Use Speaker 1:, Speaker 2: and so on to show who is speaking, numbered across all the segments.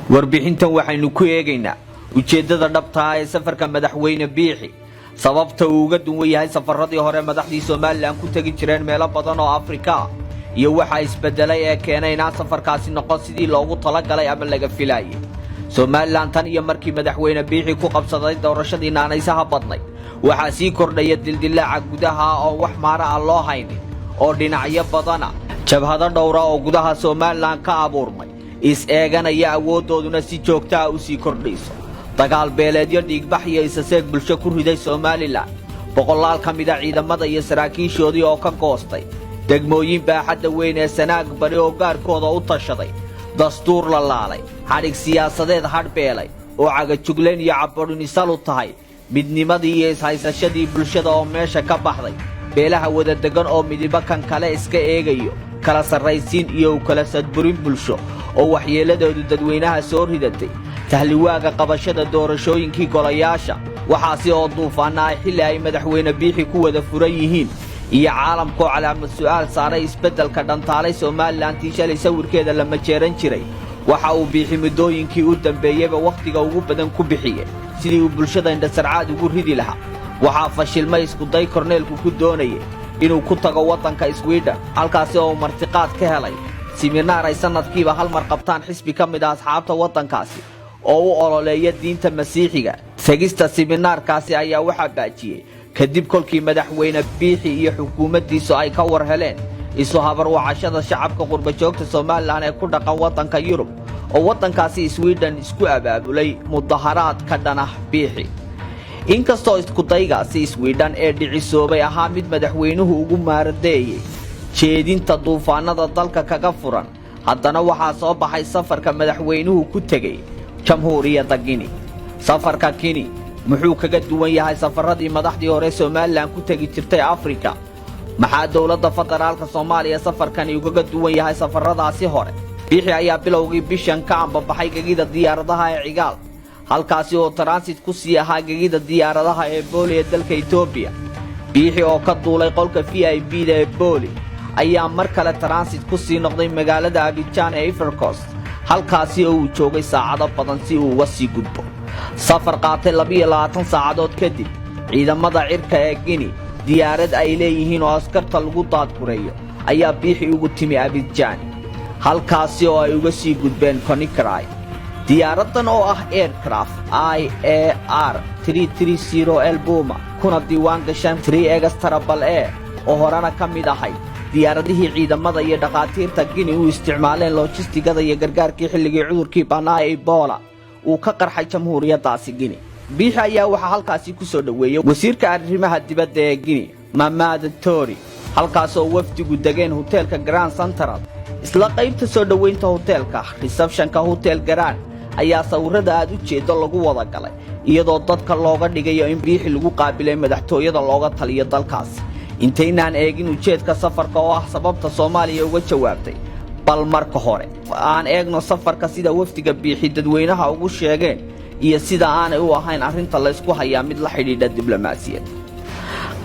Speaker 1: Warbixintan waxaynu ku eegaynaa ujeeddada dhabtaa ee safarka Madaxweyne Biixi, sababta uu uga duwan yahay safarradii hore madaxdii Somaliland ku tegi jireen meelo badan oo Afrika ah, iyo waxaa isbeddelay ee keenay inaan safarkaasi noqon sidii loogu talagalay ama laga filaayay. Somaliland tan iyo markii Madaxweyne Biixi ku qabsaday doorashadii naanaysaha badnayd, waxaa sii kordhaya dildilaaca gudaha oo wax maara ah loo haynin oo dhinacyo badana, jabhado dhowra oo gudaha Somaliland ka abuurmay, is-eeganaya, awooddooduna si joogta ah u sii kordhayso, dagaal beeleedyo dhiigbax iyo isaseeg bulsho ku riday Somaliland, boqolaal ka mida ciidamada iyo saraakiishoodii oo ka goostay degmooyin baaxadda weyn ee Sanaag Bari oo gaarkooda u tashaday, dastuur la laalay, xadhig siyaasadeed hadhbeelay oo cagajuglayn iyo cabadhunisal u tahay, midnimadii iyo ishaysashadii bulshada oo meesha ka baxday, beelaha wadadegan oo midibo kan kale iska eegayo, kala sarraysiin iyo u kala sadburin bulsho oo waxyeelladoodu dadweynaha soo ridatay, tahliwaaga qabashada doorashooyinkii golayaasha, waxaasi oo duufaanna ay xilli ay Madaxweyne Biixi ku wada furan yihiin, iyo caalamkoo calaamad su'aal saaray isbeddelka dhantaalay Somalilantii shalay sawirkeeda la majeeran jiray. Waxa uu Biixi muddooyinkii u dambeeyeyba wakhtiga ugu badan ku bixiyey sidii uu bulshada indhasarcaad ugu ridi lahaa. Waxaa fashilmay iskuday korneelku ku doonayay inuu ku tago waddanka Swidhen, halkaasi oo uu martiqaad ka helay siminaar ay sannadkiiba hal mar qabtaan xisbi ka mid ah asxaabta waddankaasi oo u ololeeya diinta Masiixiga. Tegista siminaarkaasi ayaa waxaa baajiyey kadib kolkii Madaxweyne Biixi iyo xukuumaddiisu ay ka war heleen isu habarwacashada shacabka qurbajoogta Somaliland ee ku dhaqan waddanka Yurub oo waddankaasi Swidhen isku abaabulay mudaharaad ka dhan ah Biixi. Inkastoo iskudaygaasi Swidhan ee dhicisoobay ahaa mid madaxweynuhu ugu maaradeeyey jeedinta duufaanada dalka kaga furan, haddana waxaa soo baxay safarka madaxweynuhu ku tegey Jamhuuriyadda Gini. Safarka Gini muxuu kaga duwan yahay safarradii madaxdii hore Somaliland ku tegi jirtay Afrika? Maxaa dowladda federaalka Soomaaliya safarkani ugaga duwan yahay safarradaasi hore? Biixi ayaa bilowgii bishan ka ambabaxay gegida diyaaradaha ee Cigaal, halkaasi oo transit ku sii ahaa gegida diyaaradaha ee Booli ee dalka Etoobiya. Biixi oo ka duulay qolka VIP da ee Booli ayaa mar kale transit ku sii noqday magaalada Abijaan ee Ivory Coast, halkaasi oo uu joogay saacado badan si uu uga sii gudbo. Safar qaatay 22 saacadood kadib, ciidamada cirka ee Gini diyaarad ay leeyihiin oo askarta lagu daadgureeyo ayaa Biixi ugu timi Abijaan, halkaasi oo ay uga sii gudbeen Conakry. Diyaaraddan oo ah aircraft IAR L Puma, kuna diiwaan gashan 3X triple A, oo horena ka mid ahayd diyaaradihii ciidamada iyo dhakhaatiirta Gini u isticmaaleen loojistigada iyo gargaarkii xilligii cudurkii banaa ee Ebola uu ka qarxay jamhuuriyaddaasi Gini. Biixi ayaa waxaa halkaasi ku soo dhoweeyey wasiirka arrimaha dibadda ee Gini, Mamada Tori, halkaasoo wafdigu degeen hoteelka Grand Central. Isla qaybta soo dhoweynta hoteelka, receptionka Hotel Grand, ayaa sawirrada aad u jeeddo lagu wada galay, iyadoo dadka looga dhigayo in Biixi lagu qaabilay madaxtooyada looga taliyo dalkaasi. Intaynaan eegin ujeedka safarka oo ah sababta Soomaaliya uga jawaabtay, bal marka hore aan eegno safarka sida wafdiga Biixi dadweynaha ugu sheegeen iyo sida aanay u ahayn arrinta laysku hayaa mid la xidhiidha diblomaasiyad.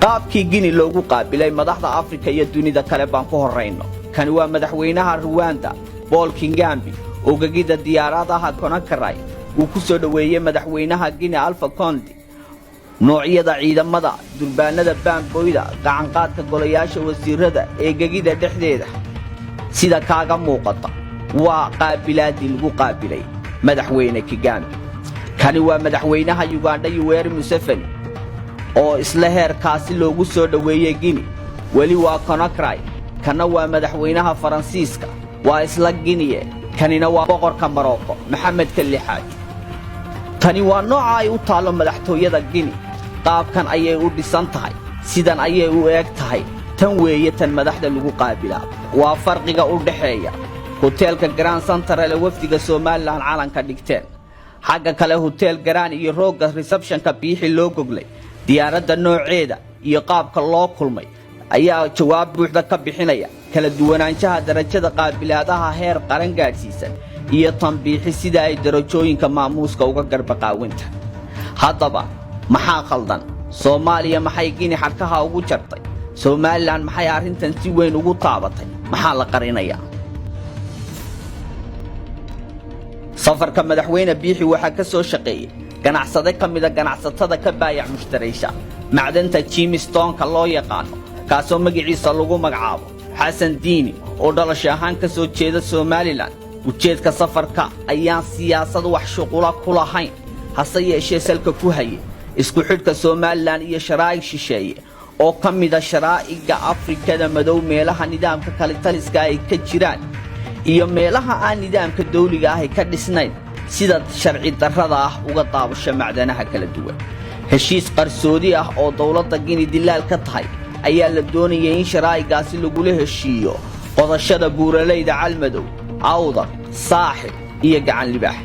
Speaker 1: Qaabkii Gini loogu qaabilay madaxda Afrika iyo dunida kale baan ku horrayno. Kani waa madaxweynaha Ruwanda, Paul Kagame, oo gegida diyaaradaha Conakry uu ku soo dhoweeyey madaxweynaha Gini, Alpha Conde. Noocyada ciidamada, durbaanada baamboyda, gacanqaadka golayaasha wasiirada ee gegida dhexdeeda sida kaaga muuqata waa qaabilaadii lagu qaabilay Madaxweyne Kagame. Kani waa madaxweynaha Yugandha, Yuweri Museveni, oo isla heerkaasi loogu soo dhoweeyey Gini. Weli waa Conakry. Kanna waa madaxweynaha Faransiiska, waa isla Giniye. Kanina waa boqorka Maroko, Maxamedka Lixaad. Tani waa nooca ay u taallo madaxtooyada Gini. Qaabkan ayay u dhisan tahay, sidan ayay u eeg tahay. Tan weeye tan madaxda lagu qaabilaa. Waa farqiga u dhaxeeya hoteelka Grand Central ee wafdiga Somaliland calanka dhigteen, xagga kale Hotel Grand, iyo roogga receptionka Biixi loo goglay. Diyaaradda nooceeda iyo qaabka loo kulmay ayaa jawaab buuxda ka bixinaya kala duwanaanshaha darajada qaabilaadaha heer qaran gaadhsiisan iyo tan Biixi, sida ay darajooyinka maamuuska uga garbaqaawinta. Haddaba maxaa khaldan? Soomaaliya maxay Gini xadhkaha ugu jartay? Somaliland maxay arrintan si weyn ugu taabatay? Maxaa la qarinayaa? Safarka madaxweyne Biixi waxaa ka soo shaqeeyey ganacsade ka mida ganacsatada ka baayac mushtaraysa macdanta gemstoneka loo yaqaano, kaasoo magaciisa lagu magacaabo Xasan Diini oo dhalasho ahaan ka soo jeeda Somaliland. Ujeedka safarka ayaan siyaasad wax shuqula ku lahayn, hase yeeshee salka ku hayay isku xidhka Somaliland iyo sharaa'ig shisheeye oo ka mida sharaa'iga Afrikada madow, meelaha nidaamka kalitaliska ay ka jiraan iyo meelaha aan nidaamka dawliga ahi ka dhisnayn, sida sharci darrada ah uga daabasho macdanaha kala duwan. Heshiis qarsoodi ah oo dowladda Gini dilaal ka tahay ayaa la doonayay in sharaa'igaasi lagula heshiiyo qodashada buuralayda Calmadow, Awdal, Saaxil iyo Gacan Libaax.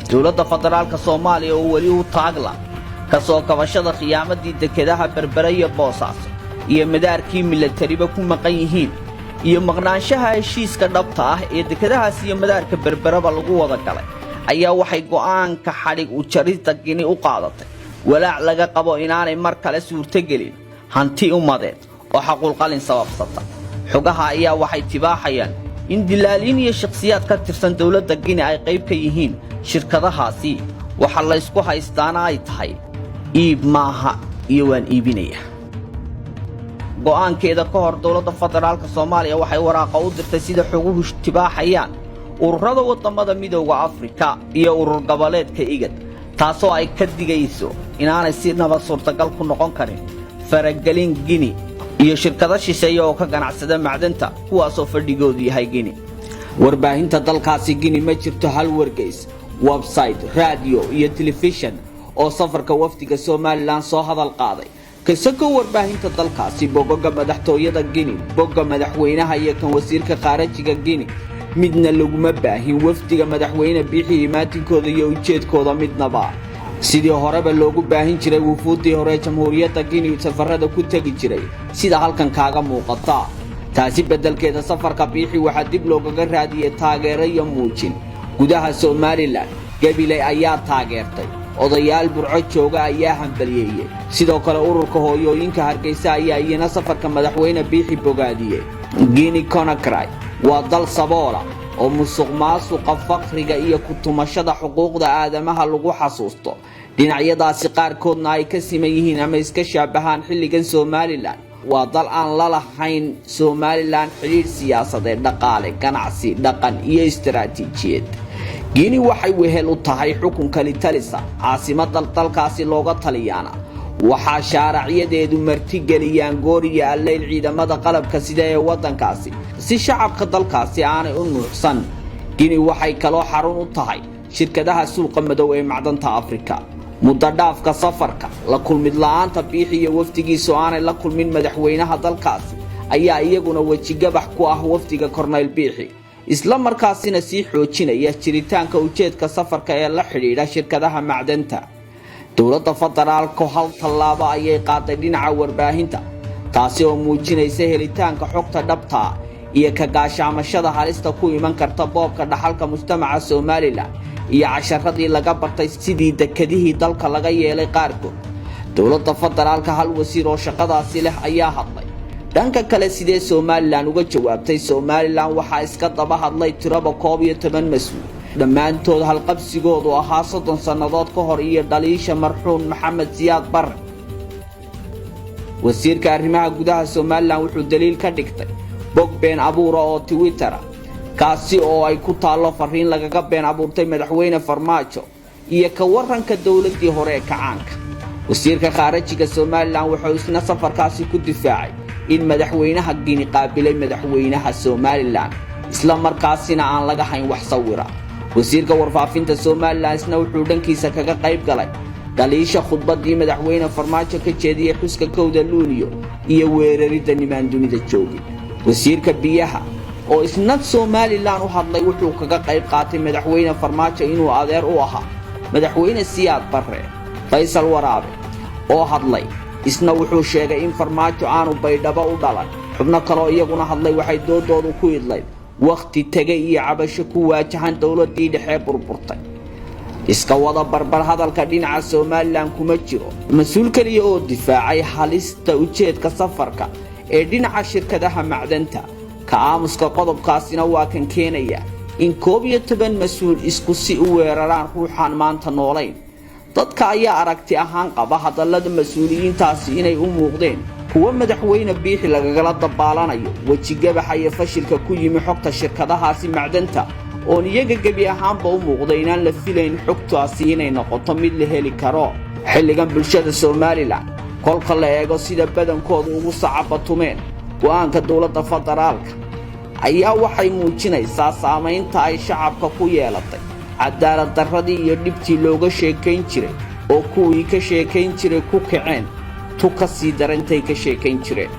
Speaker 1: Dowladda federaalka Soomaaliya oo weli u taagla ka soo kabashada khiyaamadii dekedaha Berbere iyo Boosaaso iyo madaarkii milatariba ku maqan yihiin, iyo maqnaanshaha heshiiska dhabta ah ee dekedahaas iyo madaarka Berbereba lagu wada galay, ayaa waxay go'aanka xadhig u jarista Gini u qaadatay walaac laga qabo inaanay mar kale suurtogelin hanti ummadeed oo xaqulqalin sababsata. Xogaha ayaa waxay tibaaxayaan in dilaaliin iyo shakhsiyaad ka tirsan dowladda Gini ay qayb ka yihiin shirkadahaasi. Waxa laysku haystaana ay tahay iib maaha iyo waan iibinaya. Go'aankeeda ka hor, dowladda federaalka Soomaaliya waxay waraaqa u dirtay, sida xoguhu tibaaxayaan, ururada waddamada Midowda Afrika iyo urur goboleedka IGAD, taasoo ay ka digayso inaanay si nabad suurtagal ku noqon karin faragelin Gini iyo shirkado shisheeye oo ka ganacsada macdanta, kuwaasoo fadhigoodu yahay Gini. Warbaahinta dalkaasi Gini ma jirto hal wargeys, website, raadiyo iyo telefishan oo safarka wafdiga Somaliland soo hadal qaaday, kasakoo warbaahinta dalkaasi. Bogoga madaxtooyada Gini, bogga madaxweynaha iyo kan wasiirka khaarajiga Gini midna laguma baahin wafdiga madaxweyne Biixi imaatinkooda iyo ujeedkooda midnaba, sidii horeba loogu baahin jiray wufuuddii hore jamhuuriyadda Gini safarada ku tegi jiray, sida halkan kaaga muuqata. Taasi beddelkeeda, safarka Biixi waxaa dib loogaga raadiyey taageero iyo muujin gudaha Somaliland. Gabiley ayaa taageertay, odayaal Burco jooga ayaa hambaliyeeyey, sidoo kale ururka hooyooyinka Hargeysa ayaa iyana safarka madaxweyne Biixi bogaadiyey. Guinea Conakry waa dal saboola oo musuq maasuqa, faqriga iyo ku-tumashada xuquuqda aadamaha lagu xasuusto, dhinacyadaasi qaarkoodna ay ka siman yihiin ama iska shaabahaan xilligan Somaliland. Waa dal aan la lahayn Somaliland xidhiidh siyaasadeed, dhaqaale, ganacsi, dhaqan iyo istaraatiijiyeed. Guinea waxay wehel u tahay xukunka litalisa. Caasimada dalkaasi looga taliyaana waxaa shaaracyadeedu martigeliyaan gooriya alleyl ciidamada qalabka sida ee waddankaasi, si shacabka dalkaasi aanay u nuuxsan. Guinea waxay kaloo xarun u tahay shirkadaha suuqa madow ee macdanta Afrika. Muddo dhaafka safarka, la kulmid la'aanta Biixi iyo wafdigiisu aanay la kulmin madaxweynaha dalkaasi ayaa iyaguna wejigabax ku ah wafdiga Kornayl Biixi, isla markaasina sii xoojinaya jiritaanka ujeedka safarka ee la xidhiidha shirkadaha macdanta. Dowladda federaalku hal tallaabo ayay qaaday dhinaca warbaahinta, taasi oo muujinaysa helitaanka xogta dhabtaa iyo ka gaashaamashada halista ku iman karta boobka dhaxalka mujtamaca Somaliland iyo casharadii laga bartay sidii dekadihii dalka laga yeelay qaarkood. Dowladda federaalka hal wasiir oo shaqadaasi leh ayaa hadlay. Dhanka kale, sidee Somaliland uga jawaabtay? Somaliland waxaa iska daba hadlay tiraba 11 mas-uul, dhammaantood halqabsigoodu ahaa 30 sannadood ka hor iyo dhaliisha marxuum Maxamed Siyaad Barre. Wasiirka arrimaha gudaha Somaliland wuxuu daliil ka dhigtay bog been abuura oo Twitter ah, kaasi oo ay ku taallo fariin lagaga been abuurtay madaxweyne Farmaajo iyo ka waranka dowladdii hore ee kacaanka. Wasiirka khaarajiga Somaliland wuxuu isna safarkaasi ku difaacay in madaxweynaha Gini qaabilay madaxweynaha Somaliland, isla markaasina aan laga hayn wax sawira. Wasiirka warfaafinta Somaliland isna wuxuu dhankiisa kaga qayb galay dhaliisha khudbaddii madaxweyne Farmaajo ka jeediyey xuska 1-da Luuliyo iyo weeraridda nimaan dunida joogay. Wasiirka biyaha oo isna Somaliland u hadlay wuxuu kaga qayb qaatay madaxweyne Farmaajo inuu adeer u ahaa madaxweyne Siyaad Barre. Faysal Waraabe oo hadlay isna wuxuu sheegay in Farmaajo aanu Baydhabo u dhalan. Xubno kaloo iyaguna hadlay waxay doodoodu ku idlayd wakhti tegay iyo cabasho ku waajahan dowladdii dhexee burburtay. Iska wada barbar hadalka dhinaca Somaliland kuma jiro mas-uul keliya oo difaacay halista ujeedka safarka ee dhinaca shirkadaha macdanta. Ka aamuska qodobkaasina waa kan keenaya In 11 mas-uul isku si u weeraraan ruuxaan maanta noolayn. Dadka ayaa aragti ahaan qaba hadallada mas-uuliyiintaasi inay u muuqdeen kuwo Madaxweyne Biixi lagagala dabaalanayo wejigabaxa iyo fashilka ku yimi xogta shirkadahaasi macdanta, oon iyaga gebi ahaanba u muuqda inaan la filayn xogtaasi inay noqoto mid la heli karo xilligan. Bulshada Somaliland, kolka la eego sida badankoodu ugu sacabatumeen go'aanka dowladda federaalka, ayaa waxay muujinaysaa saamaynta ay shacabka ku yeelatay cadaalad darradii iyo dhibtii looga sheekayn jiray, oo kuwii ka sheekayn jiray ku kaceen tu ka sii darantay ka sheekayn jireen.